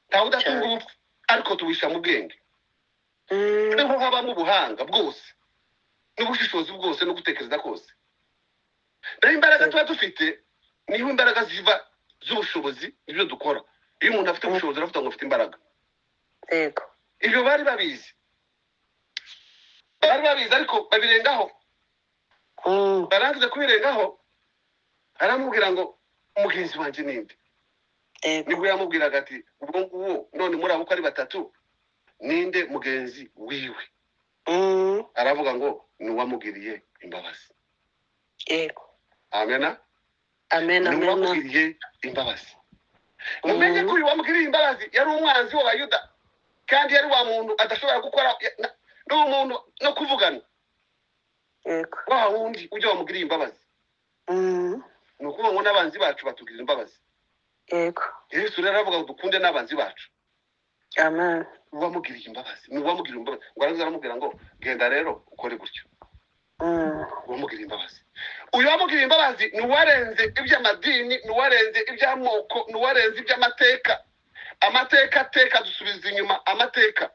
A: Ntawe udatunga
B: Cyane.
A: ubupfu, ariko tubisha mu bwenge. Niho habamo ubuhanga bwose n'ubushishozi bwose no gutekereza kose. Naho imbaraga tuba dufite, niho imbaraga ziva z'ubushobozi, ibyo dukora. Iyo umuntu afite ubushobozi aravuga ngo afite imbaraga.
B: Yego.
A: Ibyo bari babizi, bari babizi, ariko babirengaho. Barangiza kubirengaho, aramubwira ngo mugenzi wanjye ninde?
B: Yego.
A: Nibwo yamubwiraga ati ubwo nguwo none muri abo uko ari batatu ninde mugenzi wiwe? Aravuga ngo ni uwamugiriye imbabazi.
B: Yego.
A: Amena.
B: Amen.
A: Ni
B: Amen.
A: uwamugiriye imbabazi. Mumenye ko uyu wamugiriye imbabazi yari umwanzi w'Abayuda, kandi yari wa muntu adashobora gukora n'uwo muntu no kuvugana.
B: Yego.
A: Wa wundi ujya wamugiriye imbabazi. Ni ukuvuga ngo n'abanzi bacu batugirira imbabazi.
B: Yego.
A: Yesu rero aravuga ngo dukunde n'abanzi bacu.
B: Amen.
A: Uwamugiriye imbabazi ni uwamugiriye imbabazi. Ngo arangiza aramubwira ngo genda rero ukore gutyo. Uwamugiriye imbabazi, uyu wamugiriye imbabazi ni uwarenze iby'amadini, ni uwarenze iby'amoko, ni uwarenze iby'amateka. Amateka ateka dusubiza inyuma amateka.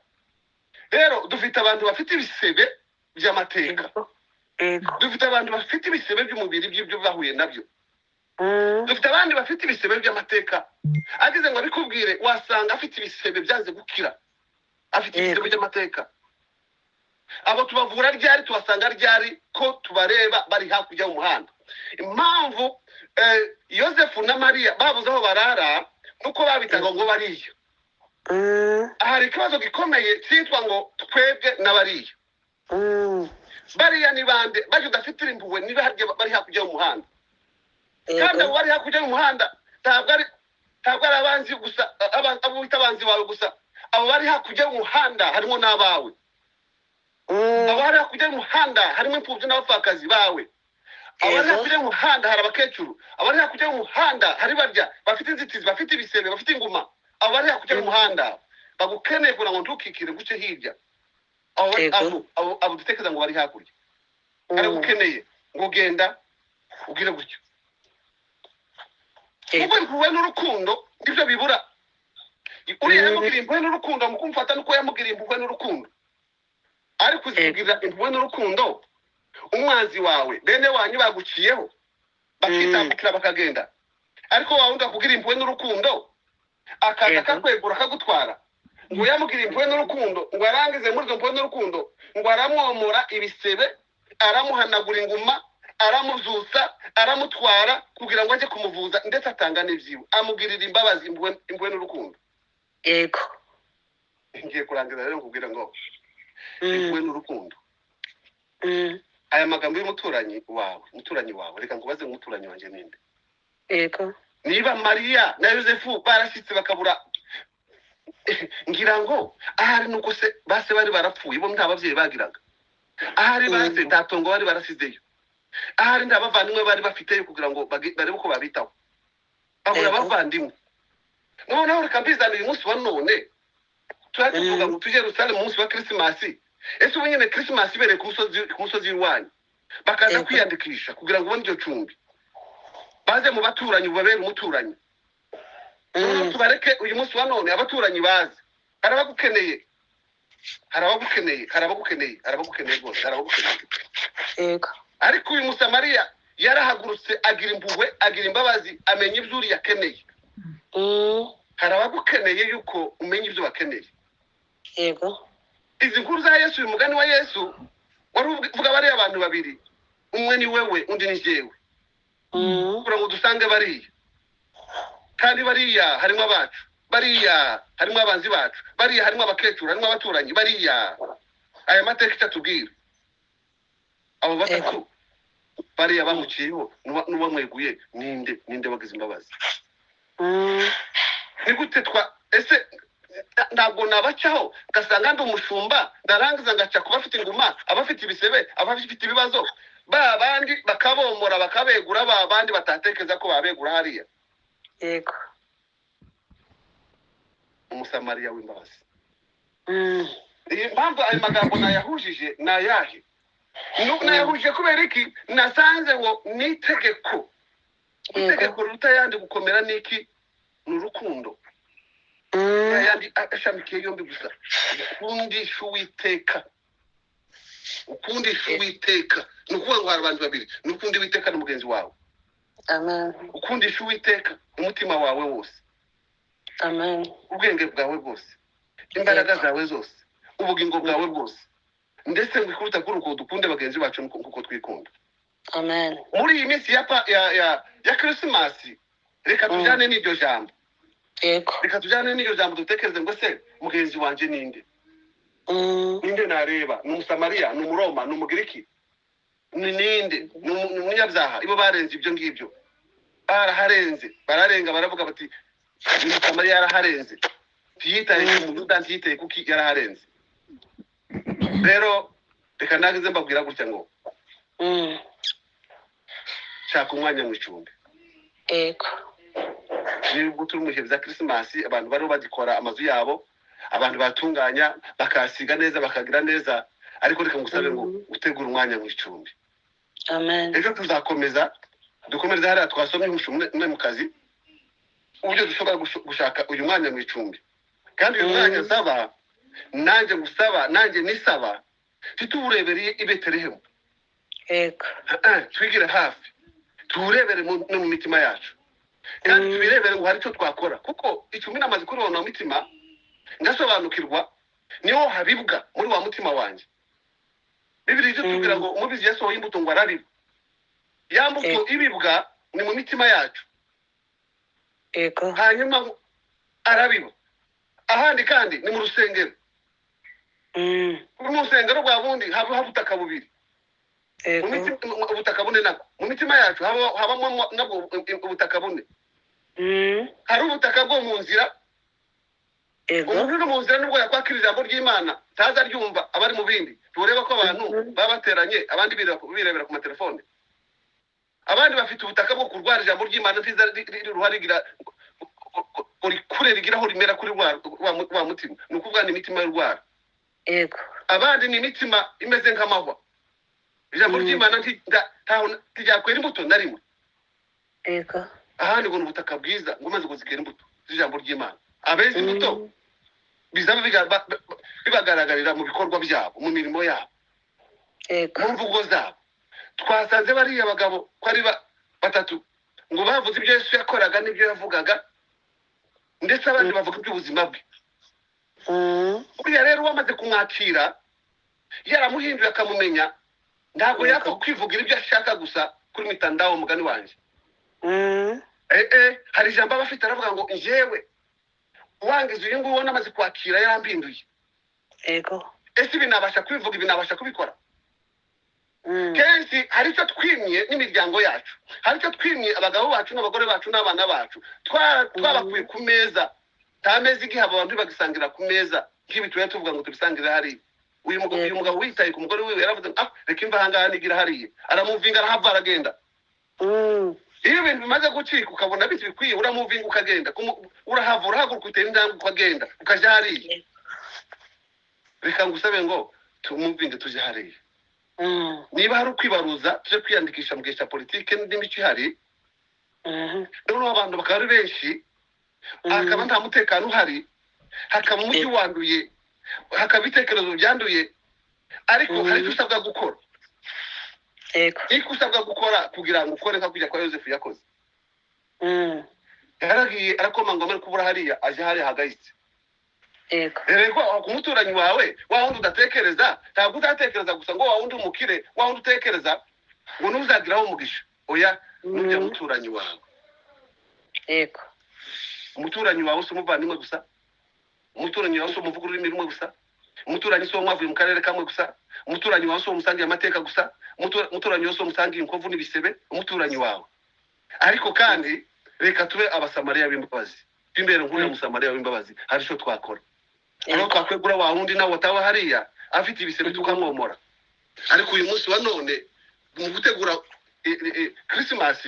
A: Rero dufite abantu bafite ibisebe by'amateka.
B: Yego. Yego.
A: Dufite abantu bafite ibisebe by'umubiri by'ibyo bahuye nabyo. Dufite abandi bafite ibisebe by'amateka. Ageze ngo abikubwire, wasanga afite ibisebe byanze gukira, afite ibisebe
B: Yego.
A: by'amateka. Abo tubavura ryari? Tubasanga ryari ko tubareba bari hakurya y'umuhanda? Impamvu Yosefu na Mariya babuze aho barara nuko babitaga ngo bariya. Hari ikibazo gikomeye cyitwa ngo twebwe n'abariya. Bariya ni bande? Bajya udafite impuhwe niba harya bari hakurya y'umuhanda. Kandi
B: Yego.
A: abo bari hakurya y'umuhanda ntabwo ari abanzi gusa, abo wita abanzi bawe gusa. Abo bari hakurya y'umuhanda harimo n'abawe. Abo bari hakurya y'umuhanda harimo imfubyi n'abapfakazi bawe. Abo bari
B: Yego.
A: hakurya y'umuhanda hari abakecuru. Abo bari hakurya y'umuhanda hari barya bafite inzitizi, bafite ibisebe, bafite inguma. Abo bari hakurya y'umuhanda bagukeneye kugira ngo ntukikire guce hirya. Abo
B: Yego.
A: abo dutekereza ngo bari hakurya aragukeneye ngo genda ubwire gutyo.
B: Yego.
A: Kuko impuhwe n'urukundo nibyo bibura. Uriya yamugiriye impuhwe n'urukundo mu kumufata, nuko yamugiriye impuhwe n'urukundo. Ariko
B: Yego.
A: uzigirira impuhwe n'urukundo umwanzi wawe, bene wanyu baguciyeho bakitambukira bakagenda, ariko wa wundi akubwira impuhwe n'urukundo akaza
B: Yego.
A: akakwegura akagutwara? Ngo yamugiriye impuhwe n'urukundo, ngo arangize muri izo mpuhwe n'urukundo ngo aramwomora ibisebe, aramuhanagura inguma, aramuzusa, aramutwara kugira ngo ajye kumuvuza, ndetse atanga n'ibyiwe, amugirira imbabazi, impuhwe, impuhwe n'urukundo.
B: Yego.
A: Ngiye kurangiza rero nkubwira ngo Impuhwe n'urukundo. Aya magambo y'umuturanyi wawe, umuturanyi wawe, reka nkubaze ngo umuturanyi wanjye ninde?
B: Yego.
A: Niba Mariya na Yosefu barashyitse bakabura, ngira ngo ahari nuko se base bari barapfuye, bo nta babyeyi bagiraga, ahari base nta tongo bari barasizeyo, ahari nta bavandimwe bari bafiteyo kugira ngo barebe uko babitaho, babura abavandimwe. Noneho reka mbizane uyu munsi wa none, tujya tuvuga ngo tujye Yerusalemu mu munsi wa Kirisimasi. Ese ubu nyine Kirisimasi ibereye ku musozi w'iwanyu, bakaza kwiyandikisha kugira ngo ubone iryo cumbi, baze mu baturanyi, ubabere umuturanyi. Noneho tubareke uyu munsi wa none abaturanyi baze, hari abagukeneye, hari abagukeneye, hari abagukeneye, hari abagukeneye rwose, hari abagukeneye.
B: Yego.
A: Ariko uyu Musamariya yarahagurutse, agira impuhwe, agira imbabazi, amenya ibyo uriya akeneye. Hari abagukeneye yuko umenya ibyo bakeneye.
B: Yego.
A: Izi nkuru za Yesu, uyu mugani wa Yesu wari uvuga bariya abantu babiri, umwe ni wewe, undi ni jyewe, kugira ngo dusange bariya, kandi bariya harimo abacu, bariya harimo abanzi bacu, bariya harimo abakecuru, harimo abaturanyi, bariya aya mateka icyo atubwira, abo batatu bariya bamuciyeho n'uwamweguye ninde? Ninde wagize imbabazi? Ni gute twa ese ntabwo nabacaho ngasanga ndi umushumba, ndarangiza ngaca ku bafite inguma, abafite ibisebe, abafite ibibazo, ba bandi bakabomora bakabegura, ba bandi batatekereza ko babegura hariya.
B: Yego.
A: Umusamariya w'imbabazi. Iyi mpamvu ayo magambo nayahujije ni ayahe? Nayahujije kubera iki? Nasanze ngo ni itegeko, itegeko riruta ayandi gukomera ni iki? Ni urukundo. Ayandi ashamikiye yombi gusa, ukundisha Uwiteka, ukundisha Uwiteka. Ni ukuvuga ngo hari abantu babiri, ni ukunda Uwiteka na mugenzi wawe.
B: Amen.
A: Ukundisha Uwiteka umutima wawe wose,
B: Amen.
A: ubwenge bwawe bwose, imbaraga zawe zose, ubugingo bwawe bwose, ndetse ngo ikuruta kuri uko dukunde bagenzi bacu nkuko twikunda.
B: Amen.
A: Muri iyi minsi ya Kirisimasi, reka tujyane n'iryo jambo.
B: Yego.
A: Reka tujyane n'iryo jambo, dutekereze ngo se mugenzi wanjye ninde? Ninde nareba? Ni Umusamariya? Ni Umuroma? Ni Umugiriki? Ni ninde? Ni umunyabyaha? Ibo barenze ibyo ngibyo, baraharenze, bararenga, baravuga bati Umusamariya yaraharenze, ntiyitaye ku Muyuda, ntiyitaye kuki, yaraharenze. Rero reka nagize mbabwira gutya ngo shaka umwanya mu icumbi.
B: Yego.
A: Nubwo turi mu bihe bya Kirisimasi, abantu bariho bagikora amazu yabo, abantu batunganya bakasiga neza, bakagira neza, ariko reka ngusabe ngo utegure umwanya mu icumbi.
B: Amen.
A: Ejo tuzakomeza, dukomereze hariya twasomye umwe mu kazi, uburyo dushobora gushaka uyu mwanya mu icumbi. Kandi uyu mwanya nsaba, nanjye ngusaba, nanjye nisaba, ntituwurebereye i Betelehemu.
B: Yego.
A: Twigire hafi, tuwurebere no mu mitima yacu, kandi tubirebere ngo hari icyo twakora, kuko icumbi namaze kuribona mu mitima, ngasobanukirwa niho habibwa muri wa mutima wanjye. Bibiliya icyo tubwira ngo umubizi yasohoye imbuto ngo arabiba, ya mbuto ibibwa ni mu mitima yacu.
B: Yego.
A: Hanyuma arabiba ahandi, kandi ni mu rusengero. Mu rusengero rwa bundi haba ubutaka bubiri, ubutaka bune nabwo mu mitima yacu habamo nabwo ubutaka bune. Hari ubutaka bwo mu nzira. Umuntu uri mu nzira nubwo yakwakira ijambo ry'Imana ntaza aryumva, aba ari mu bindi. Tureba ko abantu baba bateranye, abandi birebera ku matelefone, abandi bafite ubutaka bwo kurwara ijambo ry'Imana ntiza rigira kure, rigira aho rimera kuri wa mutima, ni ukuvuga ni imitima y'urwara.
B: Yego.
A: Abandi ni imitima imeze nk'amahwa, ijambo ry'Imana ntiryakwera imbuto na rimwe.
B: Yego.
A: Ahandi ngo ni ubutaka bwiza, ngo umaze kuzikera imbuto z'ijambo ry'Imana, abeza imbuto bizaba bibagaragarira mu bikorwa byabo, mu mirimo yabo, mu mvugo zabo. Twasanze bariya bagabo ko ari batatu ngo bavuze ibyo Yesu yakoraga n'ibyo yavugaga, ndetse abandi bavuga iby'ubuzima bwe. Buriya rero wamaze kumwakira, yaramuhinduye akamumenya, ntabwo yapfa kwivugira ibyo ashaka gusa kuri mitandao, mugani wanjye. Hari ijambo aba afite, aravuga ngo njyewe uwangiza uyu nguyu namaze kwakira yarampinduye.
B: Yego.
A: Ese ibi nabasha kubivuga, ibi nabasha kubikora? Kenshi hari icyo twimye n'imiryango yacu, hari icyo twimye abagabo bacu n'abagore bacu n'abana bacu. Twabakuye ku meza, nta meza igihaba, abantu bagisangira ku meza nk'ibi tuba tuvuga ngo tubisangire hariya. Uyu mugabo, uyu mugabo witaye ku mugore wiwe yaravuze ngo ah, reka imva ahangaha nigira hariya, aramuvinga arahava aragenda. Iyo ibintu bimaze gucika ukabona biti bikwiye, uramuvinga ukagenda, urahava, urahaguruka, utera intambwe ukagenda ukajya hariya. Reka ngusabe ngo tumuvinge tujye hariya. Niba hari ukwibaruza, tujye kwiyandikisha mu gihe cya politike n'imico ihari. Noneho abantu bakaba ari benshi, hakaba nta mutekano uhari, hakaba umujyi wanduye, hakaba ibitekerezo byanduye, ariko hari icyo usabwa gukora. Icyo usabwa gukora kugira ngo ukore nka kujya kwa Yosefu yakoze. Yaragiye arakomanga, amara kubura hariya, aje hariya hagayitse. Rero ku muturanyi wawe, wa wundi udatekereza, ntabwo uzatekereza gusa ngo wa wundi umukire, wa wundi utekereza ngo ntuzagiraho umugisha. Oya, nujya muturanyi wawe. Umuturanyi wawe si umuvandimwe gusa, umuturanyi wawe si umuvuga ururimi rumwe gusa, umuturanyi si uwo mwavuye mu karere kamwe gusa, umuturanyi wawe si uwo musangiye amateka gusa, umuturanyi wawe si uwo musangiye inkovu n'ibisebe, umuturanyi wawe. Ariko kandi reka tube abasamariya b'imbabazi, twimbere nk'uriya musamariya w'imbabazi. Hari icyo twakora, aho twakwegura wa wundi nawe ataba hariya afite ibisebe, tukamwomora. Ariko uyu munsi wa none mu gutegura Christmas,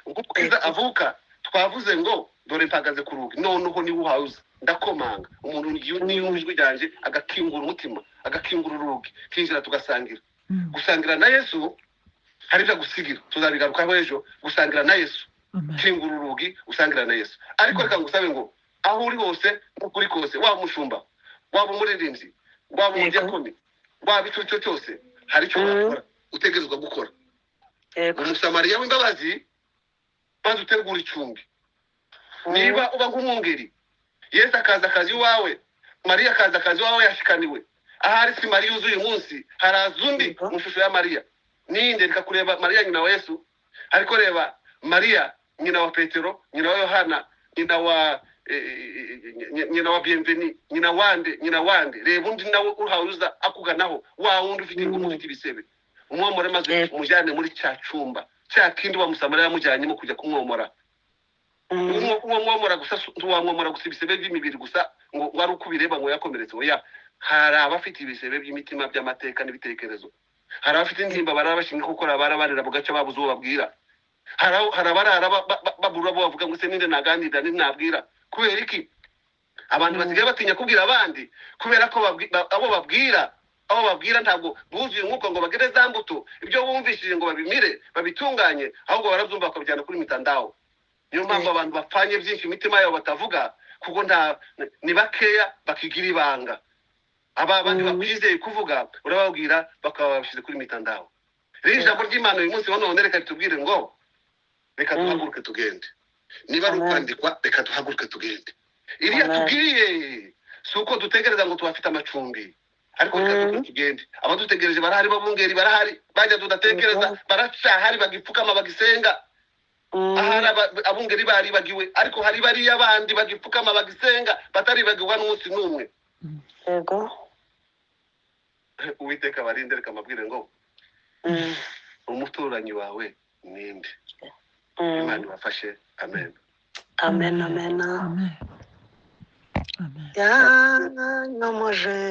A: ubwo Bwiza avuka, twavuze ngo dore mpagaze ku rugi, noneho niwe uhawe uza, ndakomanga. Umuntu niyumva ijwi ryanjye agakingura umutima, agakingura urugi, kinjira tugasangira. Gusangira na Yesu hari ibyo agusigira, tuzabigarukaho ejo. Gusangira na Yesu, kingura urugi usangira na Yesu. Ariko reka ngusabe ngo aho uri hose n'ukuri kose, waba umushumba, waba umuririmbyi, waba umudiyakoni, waba icyo cyo cyose, hari icyo wakora, utegerezwa gukora. Umusamariya w'imbabazi, maze utegura icumbi. Niba uba nk'umwungeri, Yesu akaza akazi iwawe, Mariya akaza akazi iwawe yashikaniwe, ahari si Mariya uzuye uyu munsi, haraza undi mu shusho ya Mariya. Ninde? Reka kureba Mariya nyina wa Yesu, ariko reba Mariya nyina wa Petero, nyina wa Yohana, nyina wa Bienveni, nyina wande, nyina wande. Reba undi nawe uhawe uza akuganaho, wa wundi ufite ingumu, ufite ibisebe, umwomore maze umujyane muri cya cyumba cya kindi wa musamariya yamujyanyemo kujya kumwomora. Uwo mwomora gusa ntiwamwomora gusa ibisebe by'imibiri gusa ngo wari uko ubireba ngo yakomeretse. Oya, hari abafite ibisebe by'imitima, by'amateka n'ibitekerezo. Hari abafite intimba barara bashinga kuko barara barira bugaca babuze uwo babwira. Hari abarara babura abo bavuga ngo se ninde naganirira, ninde nabwira? Kubera iki abantu basigaye batinya kubwira abandi? Kubera ko abo babwira ntabwo buzuye umwuka ngo bagere za mbuto, ibyo bumvishije ngo babimire, babitunganye, ahubwo barabyumva bakabijyana kuri mitandao. Niyo mpamvu abantu bapfanye byinshi imitima yabo batavuga, kuko nta ni bakeya bakigira ibanga. Aba bandi bakwizeye kuvuga, urababwira bakaba babishyize kuri mitandao. Rero ijambo ry'Imana uyu munsi wa none reka ritubwire ngo reka duhaguruke tugende. Niba ari
B: Amen.
A: ukwandikwa, reka duhaguruke tugende. Iriya
B: Amen.
A: tubwiye si uko dutegereza ngo tubafite amacumbi, ariko reka duhaguruke tugende. Abadutegereje barahari, babungeri barahari, bajya tudatekereza baracyahari, bagipfukama bagisenga. Ahari abungeri baribagiwe, ariko hari bariya bandi bagipfukama bagisenga, bataribagirwa n'umunsi n'umwe. Uwiteka barinde. Reka mbabwire ngo umuturanyi wawe ninde? Imana ibafashe. Amen.
B: Amen, amen.
C: Amen. Amen.
B: Yanyomoje.